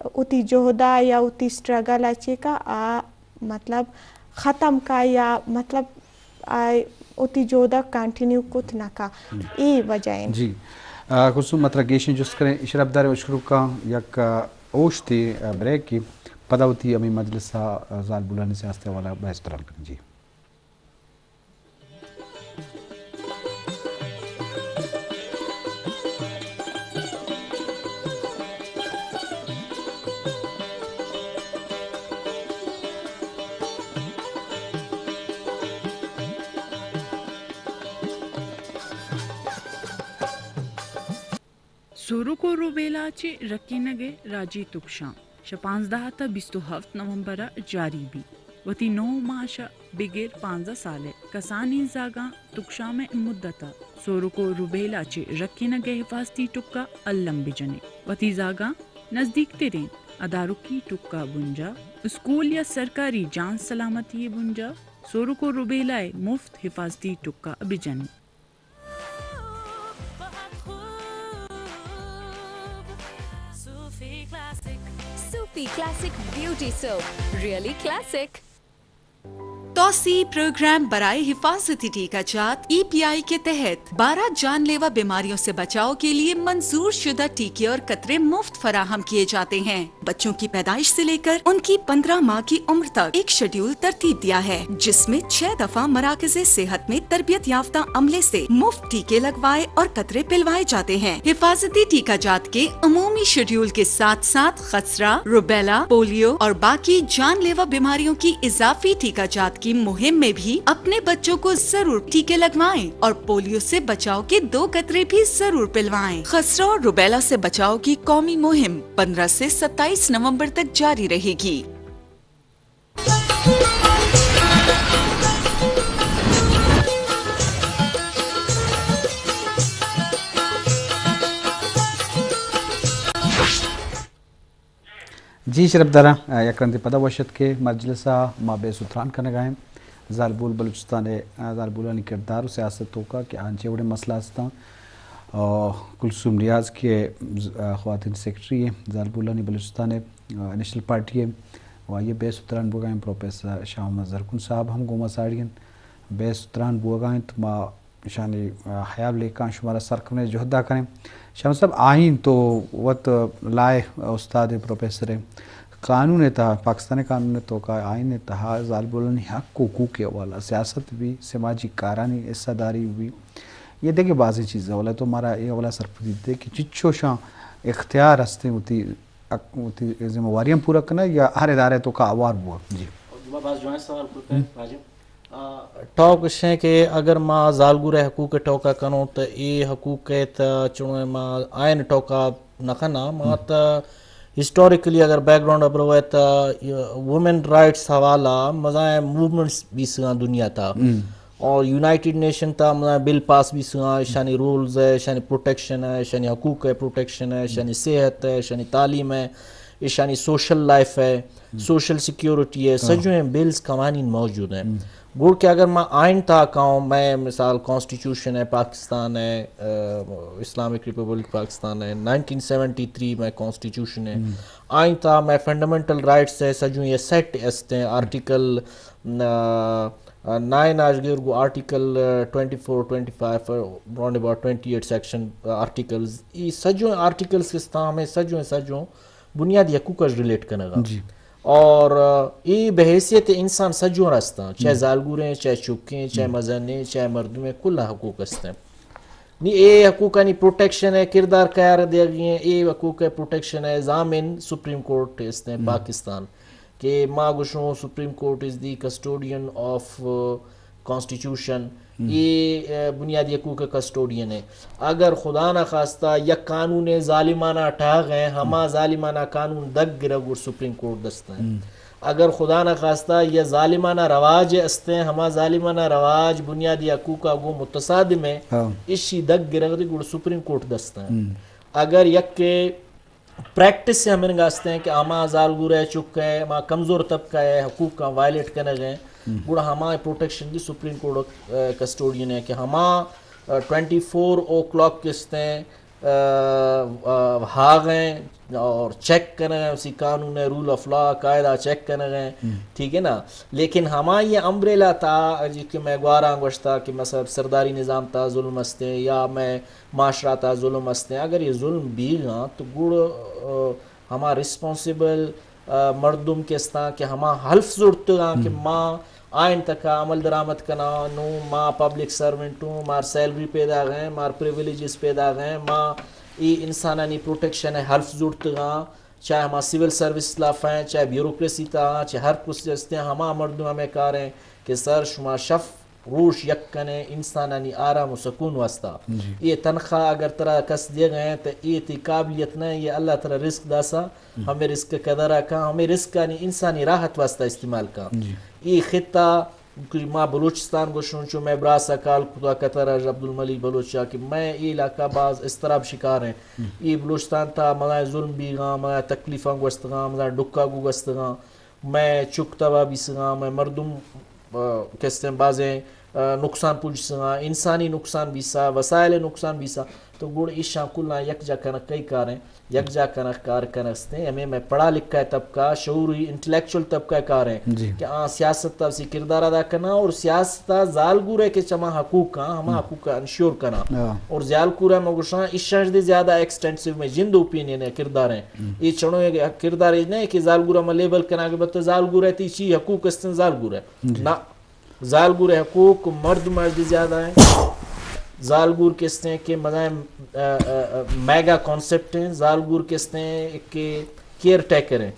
وتی جہدا یا وتی سٹرگل ءَ چیکا آ مطلب ختم کا یا مطلب آ وتی جہدا کنٹینیو کت نہ کا۔ اے وجہ انت۔ جی۔ آ، کلثوم، ما ترا گیشیں جست کریں، شرپداریں اشکروکاں یک، آ، اوشتے، آ، بریکے، پدا وتی ہمے مجلس ءَ، آ، زالبولانی سیاست ءِ حوالہ ءَ بحث تران کنیں۔ جی۔ سورک ءُ روبیلا چہ رکینگ ءِ راجی تکشاں شہ پانزدہ تا بیست ءُ ہفت نومبر ءَ جاری بیت۔ وتی نو ماش ءَ بگر پانزدہ سال ءِ کسانیں زاگاں تکشام ءِ مدت ءَ سورک ءُ روبیلا چہ رکینگ ءِ حفاظتی ٹک ءَ الم بجنیں۔ وتی زاگاں نزدیک تریں ادارکی ٹک ءَ بنجاہ، اسکول یا سرکاری جان سلامتی ءِ بنجاہ، سورک ءُ روبیلا ءِ مفت حفاظتی ٹک ءَ بجنیں۔ Sufi classic, Sufi classic beauty soap, really classic. توسیعی پروگرام برائے حفاظتی ٹیکہ جات، ای پی آئی کے تحت بارہ جان لیوا بیماریوں سے بچاؤ کے لیے منظور شدہ ٹیکے اور قطرے مفت فراہم کیے جاتے ہیں۔ بچوں کی پیدائش سے لے کر ان کی پندرہ ماہ کی عمر تک ایک شیڈیول ترتیب دیا ہے، جس میں چھ دفعہ مراکز صحت میں تربیت یافتہ عملے سے مفت ٹیکے لگوائے اور قطرے پلوائے جاتے ہیں۔ حفاظتی ٹیکہ جات کے عمومی شیڈیول کے ساتھ ساتھ خسرہ، روبیلا، پولیو اور باقی جان لیوا بیماریوں کی اضافی ٹیکہ جات کی مہم میں بھی اپنے بچوں کو ضرور ٹیکے لگوائیں اور پولیو سے بچاؤ کے دو قطرے بھی ضرور پلوائیں۔ خسرہ اور روبیلا سے بچاؤ کی قومی مہم پندرہ سے ستائیس نومبر تک جاری رہے گی۔ جی شرپداراں، آ، یک رندے پدا وش اتکے مجلس ءَ۔ ما بحث ءُ تران کنگ ءَ ایں زالبول بلوچستان ءِ، آ، زالبولانی کردار ءُ سیاست ءِ توکا کہ آنچے وڑیں مسئلہ استاں۔ آ، کلثوم ریاض کہ، آ، خواتین سیکرٹری ایں زالبولانی بلوچستان ءِ، آ، نیشنل پارٹی ءِ، ءُ آئی ءَ بحث ءُ تران بوگ ءَ ایں۔ پروفیسر شاہ محمد زرکون صاحب ہم گوں ما ساڑی انت، بحث ءُ تران بوگ ءَ انت۔ ما اشانی، آ، حیال لیکاں شمارا سر کنیں، جہد ءَ کنیں۔ شمس صاحب، آئین تو وت لائے استاد پروفیسر ءِ، قانون ءِ تہا، پاکستان ءِ قانون ءِ توکا، آئین ءِ تہا زالبولانی حق ءُ حقوق ءِ حوالہ سیاست بی، سماجی کارانی حصہ داری بی، یہ دگہ بازیں چیز ءِ حوالہ تو مارا اے حوالہ سرپدی دے کہ چچو شاں اختیار ہستیں وتی، وتی ذمہ واریاں پورا کنگ یا ہر ادارے توکا ہوار بوگ۔ جی۔ باز جوان سوال کرتا ہے، واجب۔ آ، ٹوک اش ایں کہ اگر ما زالبول ءِ حقوق ءِ ٹوک ءَ کنوں تو اے حقوق ءِ تہ چونیں ما آئین ٹوک ءَ نہ کناں، ما تہ ہسٹوریکلی اگر بیک گراؤنڈ ءَ بروئے تو وومن رائٹس حوالہ مزائیں موومنٹس بیسگاں دنیا تہا۔ اور یونائیٹڈ نیشن تہا مزائیں بل پاس بیسگاں، اشانی رولز ءِ، اشانی پروٹیکشن ءِ، اشانی حقوق ءِ پروٹیکشن ءِ، اشانی صحت ءِ، اشانی تعلیم ءِ، اشانی سوشل لائف ءِ، سوشل سیکیورٹی ءِ، سجویں بلز، قوانین موجود ایں۔ گڑ کہ اگر ما آئین تہا کاؤں، مئے مثال کانسٹیٹیوشن ءِ، پاکستان ءِ، آ، اسلامک ریپبلک پاکستان ءِ، نائنٹین سیونٹی تھری مئے کانسٹیٹیوشن ءِ، آئین تہا مئے فنڈامنٹل رائٹس ءِ سجویں یہ سیٹ استیں، آرٹیکل، آ، نائن آش گر گو article, uh, twenty four, twenty five, round about twenty eight section, uh, articles, ای سجویں آرٹیکلز کہ استاں ہمیں سجویں سجوں بنیادی حقوق اش ریلیٹ کنگا۔ جی۔ اور، آ، ای بحیثیت انسان سجوں رستاں، چاہے زالبولیں، چاہے چکیں، چاہے مزنیں، چاہے مردمیں، کل حقوق استیں۔ نی اے حقوقانی پروٹیکشن ءِ کردار کیار دیگی ایں، اے حقوق ءِ پروٹیکشن ءِ ضامن سپریم کورٹ استیں پاکستان۔ کہ ما گوشوں Supreme Court is the custodian of constitution، اے، آ، بنیادی حقوق ءِ کسٹوڈین ءِ۔ اگر خدا نخواستہ یک قانون ءِ ظالمانہ ٹاغ ءِ، ہما ظالمانہ قانون دگ گرگ گڑ سپریم کورٹ دست ءِ۔ اگر خدا نخواستہ یا ظالمانہ رواج استیں، ہما ظالمانہ رواج بنیادی حقوق ءَ گوں متصادم ءِ، ایشی دگ گرگ گڑ سپریم کورٹ دست ءِ۔ اگر یک پریکٹس ہمنگا استیں کہ ہما زالبول ءِ چک ءِ، ہما کمزور طبقہ ءِ حقوقاں وائلیٹ کنگ ءِ، گڑا ہما پروٹیکشن دی سپریم کورٹ، آ، کسٹوڈین ءِ کہ ہما، آ، ٹوئنٹی فور او کلاک استیں، ہاغ ہیں اور چیک کنگ ہیں، اسی قانون ہے، رول آف لا، قاعدہ چیک کنگ ہیں۔ ٹھیک ہے نا؟ لیکن ہمائی امبریلا تا جی کہ میں گواراں گوشتا کہ مثلا سرداری نظام تا ظلم استیں یا میں معاشرہ تا ظلم استیں، اگر یہ ظلم بیگاں تو گڑ ہما ریسپانسبل مردم کہ استاں کہ ہما حلف زڑتگاں کہ ما آئین تکا عمل درآمد کناں، نوں ما پبلک سرونٹ اوں، مار سیلری پیدا گئیں، مار پریولیجز پیدا گئیں، ما ای انسانانی پروٹیکشن حلف زڑتگاں، چاہے ہما سول سروس لافیں، چاہے بیوروکریسی تا، چاہے ہر کس استیں، ہما مردم ہمیں کاریں کہ سر شما شف روش یک کنے انسانانی آرام و سکون واسطہ۔ اے تنخواہ اگر ترا کس دیگ ہیں تو اے تی قابلیت نہ، یہ اللہ ترا رزق داسا، ہمیں رزق قدر کا، ہمیں رزقانی انسانی راحت واسطہ استعمال کا۔ اے خطہ کہ ما بلوچستان گوشوں، چو میں براسا کال کتا قطر عبدالملک بلوچا کہ میں اے علاقہ باز اضطراب شکار ہیں۔ اے بلوچستان تا مزائیں ظلم بیگاں، مزائیں تکلیفاں گوستگاں، مزائیں ڈکا گو گوستگاں۔ مئے چک تباہ بیسگاں، مئے مردم، آ، کستیں بازیں، آ، نقصان پوجسگاں، انسانی نقصان بیسا، وسائل نقصان بیسا، تو گڑ ایشاں کلاں یکجا کنگ کئی کاریں، یکجا کنگ کار کنگ استیں۔ ہمیں مئے پڑھا لکھا طبقہ، شعوری انٹلیکچوئل طبقہ کاریں کہ آ سیاست تا اسی کردار ادا کنا اور سیاست تا زالگورے کہ چما حقوق کاں، ہما حقوق کا انشور کنا۔ اور زالگورے مگوشاں ایشاں دے زیادہ ایکسٹینسو میں جند اوپینین ہے کرداریں۔ اے چڑو یک کردارے نہ کہ زالگورا ما لیبل کنا کہ بت زالگورے تی چی حقوق استن زالگورے۔ نہ، زالگورے حقوق مرد مرد زیادہ ہیں۔ زالگور کستیں کہ مزائیں، آ، آ، آ، میگا کانسیپٹ ہیں۔ زالگور کستیں کہ کیئر ٹیکر ہیں۔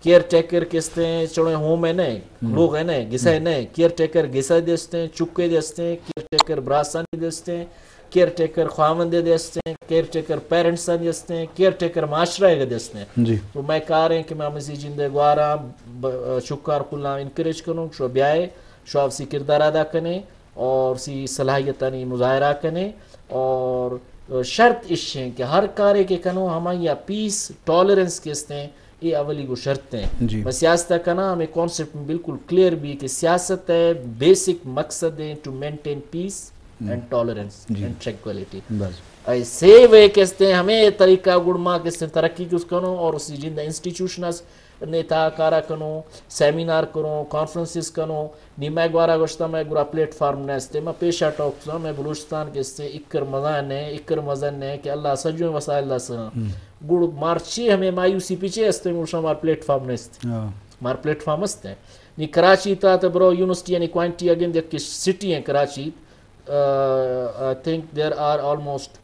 کیئر ٹیکر کستیں چڑو ہوم ہے نہ، لوگ ہے نہ، گسا ہے نہ۔ کیئر ٹیکر گسا دستیں، چکے دستیں، کیئر ٹیکر براسانی دستیں۔ کیئر ٹیکر خواوندے دے استیں، کیئر ٹیکر پیرنٹس دے استیں، کیئر ٹیکر معاشرہ دے استیں۔ تو میں کاریں کہ میں ہمسی جندے گواراں، چکار کلاں انکریج کنوں، شو بیائے، شو اسی کردار ادا کنے اور سی صلاحیتانی مظاہرہ کنے۔ اور شرط اشیں کہ ہر کارے کہ کنو ہمائی پیس ٹالرنس کے استیں، اے اولی گو شرط ہیں۔ میں سیاست کنا ہمیں کانسیپٹ میں بالکل کلیئر بھی کہ سیاست ہے بیسک مقصد ہے to maintain peace and tolerance and tranquillity. اے سیو ہے کستیں ہمیں طریقہ گڑ ما کستیں ترقی کس کنو اور اسی جند انسٹیٹیوشنز نے تا کارا کنو، سیمینار کنو، کانفرنسز کنو، نی میں گوارا گوشتا میں گورا پلیٹ فارم نیستے، میں پیشا ٹاک کساں، میں بلوچستان کستیں اکر مزن نے، اکر مزن نے کہ اللہ سجویں وسائل داساں۔ گڑ مارچی ہمیں مایوسی پیچھے استیں، گڑ شمار پلیٹ فارم نیست۔ مار پلیٹ فارم استیں۔ نی کراچی تا تے برو یونیورسٹی یعنی کوائنٹی اگین دیکھ کہ سٹی ہیں Karachi, I think there are almost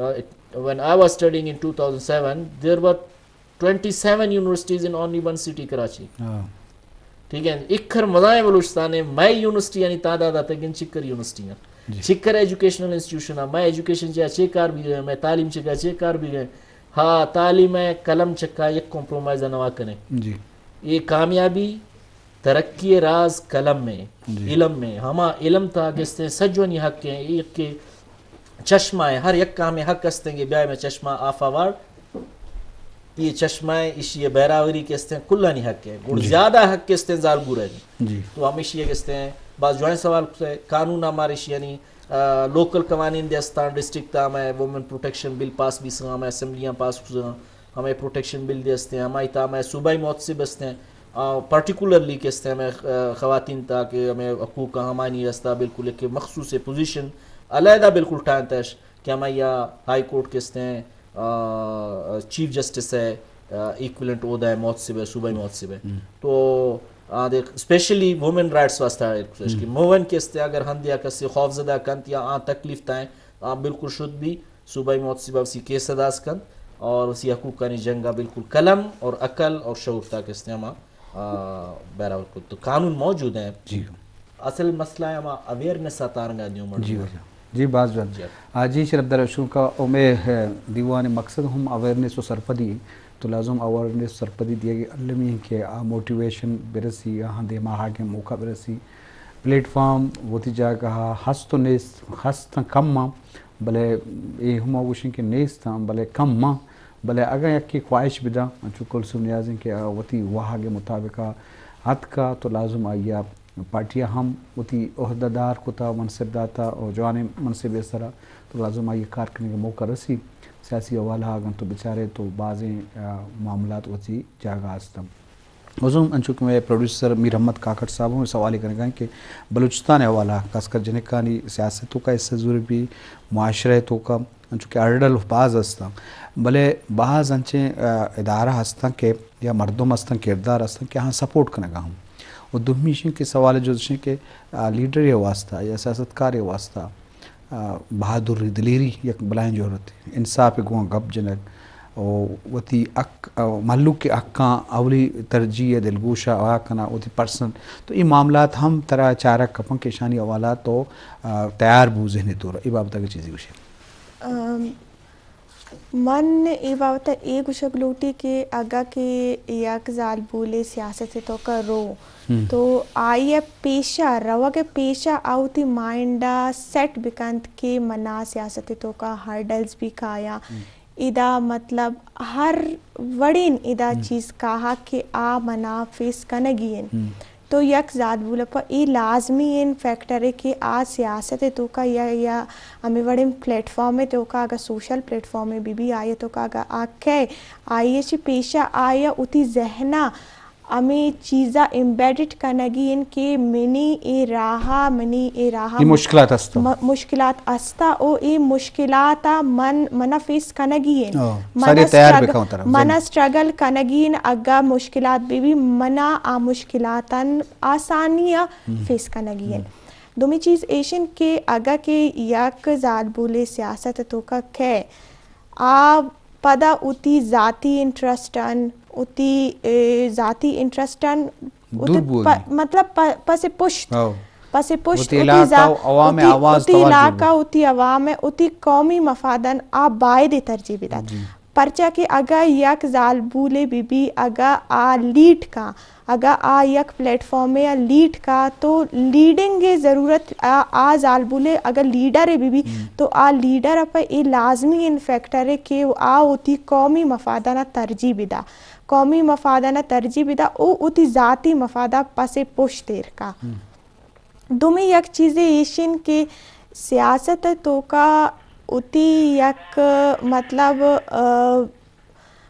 Uh, it, when I was studying in two thousand seven, there were twenty seven universities in only one city, Karachi. ٹھیک ہے، اکھر مزائیں بلوچستان ہے، میں یونیورسٹی یعنی تعداد آتا گن چکر یونیورسٹی ہیں۔ چکر ایجوکیشنل انسٹیٹیوشن ہے، میں ایجوکیشن چا چے کار بھی گئے، میں تعلیم چکا چے کار بھی گئے۔ ہاں، تعلیم ہے، قلم چکا یک کمپرومائز نوا کنے۔ یہ کامیابی ترقی راز قلم میں، علم میں، ہما علم تا گستیں سجونی حق ہیں، ایک کہ چشمہ ہے، ہر یک کام حق استیں کہ بیائے میں چشمہ آفا وارڈ، یہ چشمہ ہے، اشی بہراوری کے استیں، کلانی حق ہے۔ گڑ زیادہ حق کے استیں زالگور ہے۔ تو ہمیشی کے استیں، بعض جوائن سوال کتے، قانون ہمارے شی یعنی، آ، لوکل قوانین دے استان، ڈسٹرکٹ تا میں وومن پروٹیکشن بل پاس بھی سنا، میں اسمبلیاں پاس کساں، ہمیں پروٹیکشن بل دے استیں، ہمائی تا ہمیں صوبائی محتسب استیں، آ، پرٹیکولرلی کہ استیں ہمیں، آ، خواتین تا کہ ہمیں حقوق ہمانی رستہ بالکل ایک مخصوص پوزیشن علیحدہ بالکل ٹائم تش کہ ہمیں یا ہائی کورٹ کہ استیں، آ، چیف جسٹس ہے، آ، ایکولنٹ عہدہ ہے، محتسب ہے، صوبائی محتسب ہے۔ تو آ دے اسپیشلی وومن رائٹس واسطہ ہے کہ مومن کہ استیں اگر ہندیا کسی خوفزدہ کنت یا آ تکلیف تائیں، آ بالکل شد بھی صوبائی محتسبہ اسی کیس داس کنت اور اسی حقوقانی جنگا بالکل قلم اور عقل اور شعور تا کہ استیں ہما، آ، بہراور کت۔ تو قانون موجود ہیں۔ اصل مسئلہ ہے ہما اویئرنس آ تارنگا دیو مردم۔ جی، باز جوان۔ آ، جی، شرف دار شروع کا او میں، اے، دیوان مقصد ہم اویئرنس و سرپدی، تو لازم اویئرنس سرپدی دیگی المی ہیں کہ آ موٹیویشن برسی، آہاں دیما آگے موقع برسی۔ پلیٹ فارم وتی جاگہ ہست و نیست، ہست کم آں، بلے اے ہما گوشیں کہ نیست آں، بلے کم آں۔ بلے اگاں یکے خواہش بداں، انچو کلثوم نیازیں کہ آ وتی واہگ مطابقا اتکا تو لازم آئیا پارٹی ءَ ہم وتی عہدہ دار کتا، منصب داتا و جوانیں منصبے سرا، تو لازم آئی ءَ کار کنگ ءِ موقع رسی۔ سیاسی حوالہ اگاں تو بچارے تو بازیں، آ، معاملات وتی جاگہ ہستاں۔ بزاں انچو کہ مئے پروڈیوسر میر احمد کاکڑ صاحب ہم سوالے کنگا انت کہ بلوچستان ءِ حوالہ، خاص کر جنکانی سیاست ءِ توکا حصہ زور بی، معاشرہ ءِ توکا، انچو کہ ہرڈل باز ہستاں، بلے باز انچیں، آ، ادارہ ہستاں کہ یا مردم ہستاں، کردار ہستاں کہ آہاں سپورٹ کنگا ہم۔ و دومی ایش انت کہ سوال جوزش انت کہ، آ، لیڈر ءِ واسطہ یا سیاستکار ءِ واسطہ، آ، بہادری، دلیری یک بلاہیں جہرتے، انصاف ءِ گوں گپ جنگ و وتی حق، آ، مہلوک ءِ حقاں اولی ترجیح ءُ دلگوش ءَ ہوا کناں، وتی پرسنل۔ تو اے معاملات ہم ترا چارگ کپاں کہ اشانی حوالہ تو، آ، تیار بو ذہنی طور ءَ۔ اے بابت ءَ اگہ چیزے گوشے۔ ام، من اے بابت ءَ اے گوشگ لوٹی کہ اگاں کہ یک زالبولے سیاست ءِ توکا رو، ہم۔ تو آئی ءَ پیشا روگ ءَ پیشا آ وتی مائنڈ ءَ سیٹ بکنت کہ منا سیاست ءِ توکا ہرڈلز بھی کایاں۔ ہم۔ ادا مطلب ہر وڑیں ادا ہم۔ چیز کاہا کہ آ منا فیس کنگی انت۔ ہم۔ تو یک زالبول ءَ پہ اے لازمی ایں فیکٹرے کہ آ سیاست ءِ توکا یا، یا ہمے وڑیں پلیٹ فارم ءِ توکا، اگاں سوشل پلیٹ فارمے بہ بی، آئی ءِ توکا اگاں آ کئے، آئی ءَ چہ پیشا آئی ءَ وتی ذہن ءَ ہمے چیز ءَ ایمبیڈڈ کنگی انت کہ منی اے راہ ءَ، منی اے راہ ءَ اے مشکلات ہستا۔ م-، مشکلات ہستا او اے مشکلات ءَ من، من ءَ فیس کنگی انت۔ ہاں، من سارے ءَ تیار اسٹرگ-، بکن ترا، من ءَ اسٹرگل کنگی انت، اگاں مشکلات بہ بی، من ءَ آ مشکلاتاں آسانی ءَ ہم۔ فیس کنگی انت۔ ہم۔ دومی چیز ایش انت کہ اگاں کہ یک زالبولے سیاست ءِ توکا کئے، آ پدا وتی ذاتی انٹرسٹ ان، وتی، اے، ذاتی انٹرسٹ ان، دور وتی بوگی۔ پ-، مطلب پ-، پس پشت، ہاؤ۔ پس پشت وتی وتی علاقہ ذا-، و عوام وتی، آواز وتی توار علاقہ، بو۔ وتی عوام، وتی قومی مفادن آ باید ترجیح بدات۔ جی۔ پرچا کہ اگاں یک زالبولے بہ بی، اگاں آ لیڈ کا، اگاں آ یک پلیٹ فارمے ءَ لیڈ کا، تو لیڈنگ ءِ ضرورت آ، آ زالبولے اگاں لیڈرے بہ بی، ہم۔ تو آ لیڈر ءَ پہ اے لازمی ایں فیکٹرے کہ آ وتی قومی مفاداں ءَ ترجیح بدا، قومی مفاداں ءَ ترجیح بدا، او وتی ذاتی مفادا پس پشت ایر کا۔ ہم۔ دومی یک چیزے ایش انت کہ سیاست ءِ توکا وتی یک، مطلب، آ،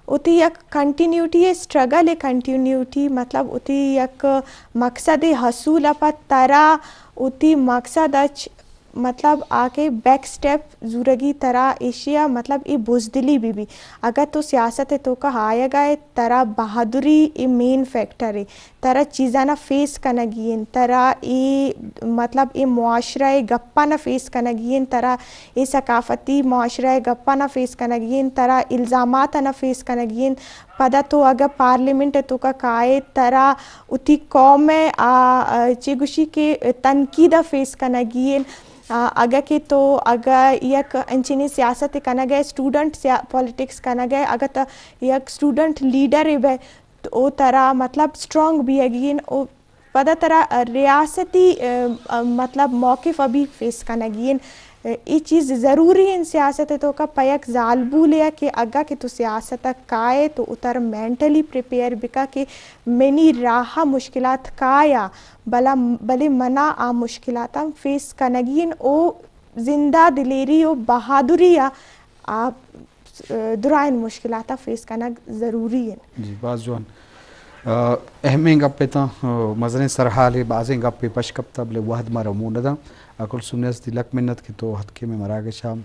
وتی یک کنٹینیوٹی ءِ، اسٹرگل ءِ کنٹینیوٹی، مطلب وتی یک مقصد ءِ حصول ءَ پد ترا وتی مقصد ءَ چ-، مطلب آ کہ بیک اسٹیپ زورگی ترا ایشی ءَ، مطلب اے بزدلی بہ بی۔ اگاں تو سیاست ءِ توکا آیگ ءَ ئے، ترا بہادری اے مین فیکٹر اے۔ ترا چیزانا فیس کنگی انت، ترا اے، مطلب اے معاشرہ ءِ گپانا فیس کنگی انت، ترا اے ثقافتی معاشرہ ءِ گپانا فیس کنگی انت، ترا الزاماتانا فیس کنگی انت۔ پدا تو اگاں پارلیمنٹ ءِ توکا کائے، ترا وتی قوم ءِ آ، آ، چے گوشی کہ تنقید ءَ فیس کنگی انت۔ آ، اگاں کہ تو اگاں یک انچنیں سیاست کنگ ءَ ئے، اسٹوڈنٹ سیا-، پالیٹکس کنگ ءَ ئے، اگاں تو یک اسٹوڈنٹ لیڈرے بئے، تو او ترا مطلب اسٹرانگ بیگی انت، او پدا ترا ریاستی، ا، ا، مطلب موقف ءَ بھی فیس کنگی انت۔ ا، اے چیز ضروری انت سیاست ءِ توکا پہ یک زالبولے ءَ کہ اگاں کہ تو سیاست ءَ کائے تو اتر مینٹلی پریپیئر بکا کہ منی راہ ءَ مشکلات کایا، بلا، بلے منا آ مشکلاتاں فیس کنگی انت او زندہ دلیری و بہادری ءَ آ درائیں مشکلات ءَ فیس کنگ ضروری انت۔ جی، باز جوان۔ آ، اہمیں گپ اتاں، آ، مزنیں سرحالے، بازیں گپے پش کپتا، بلے وہد مارا مون نداں۔ آ، کلثوم نیازی، لک منت کہ تو اتکے مئے مراگش ءَ۔